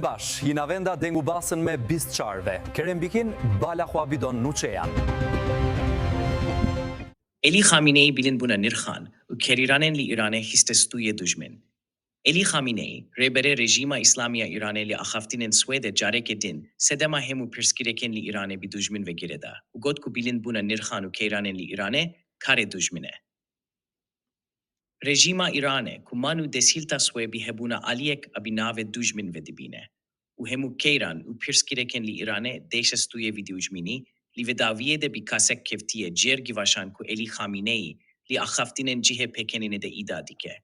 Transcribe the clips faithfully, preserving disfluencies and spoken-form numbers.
Baş, yî navenda deng û basên me bîst çar ve. Kerem bikin, bala xwe bidon nûçeyan. Elî Xamîneyî bilind bûna nirxan û kerîranên li Îranê hîste stûyê dujmin. Elî Xamîneyî, rêberê rejîma Îslamî ya Îranê li axaftinên Swêdê carekê din sedema hemû pirsgirêkên li Îranê bi dujmin ve girêda û got ku bilind bûna nirxan û keyranên li Îranê karê dujmin e. Rejîma Îranê ku man û desthilatê wê bi hebûna aliyek a bi navê dujmin vedibîne û hemû keyran û pirsgirêkên li Îranê dêşe stûyê vî dujminî, li vê dawiyê de bi kasek kevtiye cêr givaşan ku Elî Xamîneyî li axaftinên cihê pêkenînê de îdia dike.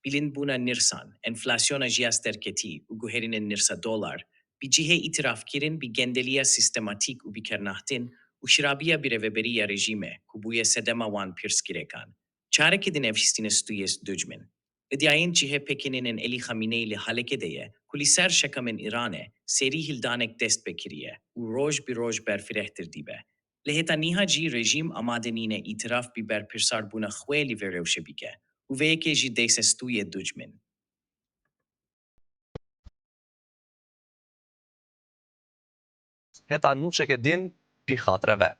Bilindbûna nirxan, enflasyona jî ya sterketî û guherînên nirxa dolar, bi cihê îtirafkirin bi gendeliya sîstematîk û bi kernaxtin û xirabiya birêveberî ya rejîmê ku bûye sedema wan pirsgirêkan, carekê din ev hîstine stûyê dujmin. Îdiayên cihê pêkenînên Elî Xamîneyî li halekê de ye ku li ser şekamên Îranê serî hildanek dest pê kiriye û roj bi roj berfirehtir dibe. Lê heta niha jî rejîm amade nîne îtiraf bi berpirsarbûna xwe li vê rewşê bike û vê yekê jî dêşe stûyê dujmin. Heta nûçeke din bi xatire ve.